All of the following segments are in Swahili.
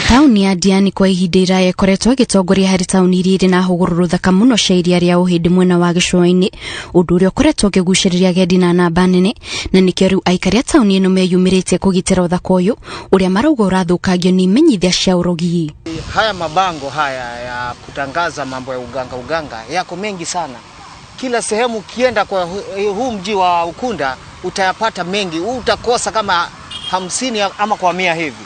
Tauni ya Diani kwa ihinda iraya ĩkoretwo ĩgĩtongoria harĩ tauni iria irĩ na hũgũrũrũ thaka mũno cia iria rĩa Ũhĩndĩ mwena wa gĩcũa-inĩ, ũndũ ũrĩa ũkoretwo ũkĩgucĩrĩria agendi na namba nene, na nĩkĩo rĩu aikari a tauni ĩno meyumĩrĩtie kũgitĩra ũthaka ũyũ ũrĩa marauga ũrathũkangio nĩ imenyithia cia ũrogi. Haya mabango haya ya kutangaza mambo ya uganga uganga yako mengi sana. Kila sehemu ukienda kwa huu mji wa Ukunda utayapata mengi, utakosa kama 50 ama kwa 100 hivi.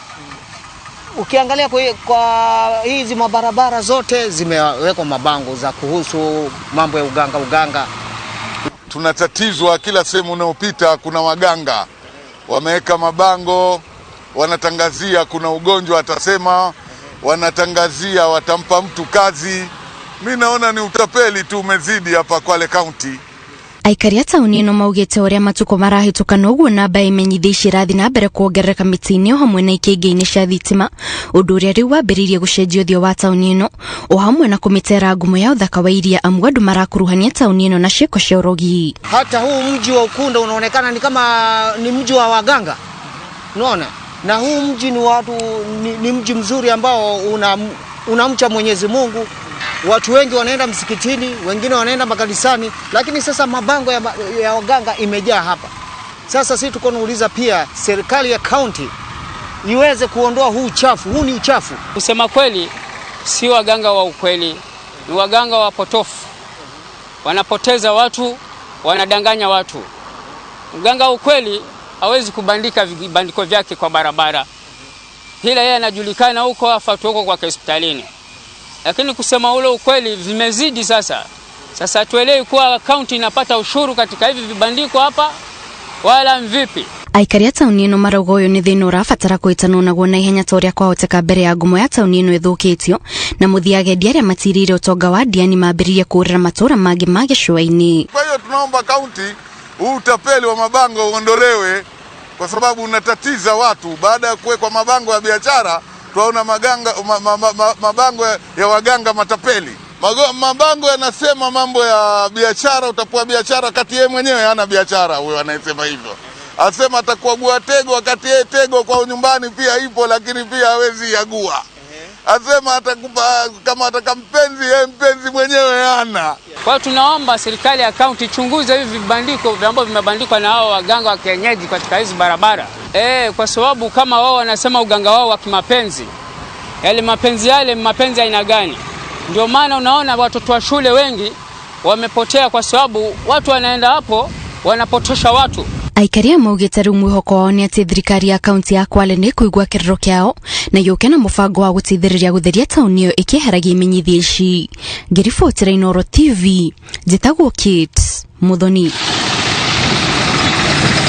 Ukiangalia kwa hizi mabarabara zote zimewekwa mabango za kuhusu mambo ya uganga uganga. Tunatatizwa kila sehemu unayopita kuna waganga wameweka mabango, wanatangazia kuna ugonjwa atasema, wanatangazia watampa mtu kazi. Mi naona ni utapeli tu umezidi hapa Kwale County. Aikari a tauni ĩno maugĩte ũrĩa matukũ marahĩtũka noguo namba ya imenyithia ici irathiĩ na mbere kuongerereka mĩtĩ-inĩ o hamwe na ikĩngĩ-inĩ cia thitima, ũndũ ũrĩa rĩu wambĩrĩirie gũcenjia ũthiũ wa tauni ĩno o hamwe na kũmĩtera ngumo ya ũthaka wa iria, amu andũ marakuruhania tauni ĩno na ciĩko cia ũrogi. Hata huu mji wa Ukunda unaonekana ni kama ni mji wa waganga, unaona, na huu mji ni watu ni mji mzuri ambao unamcha Mwenyezi Mungu. Watu wengi wanaenda msikitini, wengine wanaenda makanisani, lakini sasa mabango ya waganga imejaa hapa. Sasa sisi tuko nauliza pia serikali ya county iweze kuondoa huu uchafu. Huu ni uchafu. Kusema kweli, si waganga wa ukweli, ni waganga wa potofu. Wanapoteza watu, wanadanganya watu. Mganga wa ukweli hawezi kubandika vibandiko vyake kwa barabara, ila yeye anajulikana huko, afuatwe huko kwa hospitalini. Lakini kusema ule ukweli vimezidi sasa. Sasa tuelewi kuwa kaunti inapata ushuru katika hivi vibandiko hapa wala mvipi? Aikari a tauni ĩno marauga ũyũ nĩ thĩna ũrabatara kwĩtanwo naguo na ihenya ta ũrĩa kwahoteka mbere ya ngumo ya tauni ĩno ĩthũkĩtio na mũthia agendi arĩa matirĩire ũtonga wa Diani mambĩrĩrie kũũrĩra matũũra mangĩ ma gĩcũa-inĩ. Kwa hiyo tunaomba kaunti huu utapeli wa mabango uondolewe, kwa sababu unatatiza watu. Baada ya kuwekwa mabango ya biashara, twaona mabango ya waganga matapeli. Mabango yanasema mambo ya biashara, utapewa biashara, wakati yeye mwenyewe hana biashara. Huyo anayesema hivyo asema atakuagua tego, wakati yeye tego kwa nyumbani pia ipo, lakini pia hawezi agua. Asema atakupa kama ataka mpenzi, yeye mpenzi mwenyewe hana. Kwa hiyo tunaomba serikali ya kaunti ichunguze hivi vibandiko ambavyo vimebandikwa na hao waganga wa kienyeji katika hizi barabara. Kwa sababu kama wao wanasema uganga wao wa kimapenzi, yale mapenzi yale mapenzi aina gani? Ndio maana unaona watoto wa shule wengi wamepotea, kwa sababu watu wanaenda hapo wanapotosha watu. Aikari a maugĩte rĩu mwĩhoko wao nĩ atĩ thirikari ya kaunti ya Kwale nĩ ĩkũigua kĩrĩro kĩao na yũke na mũbango wa gũteithĩrĩria gũtheria tauni ĩyo ĩkĩeheragia imenyithia ici. Ngĩribotera Inooro TV, njĩtagwo Kate Muthoni.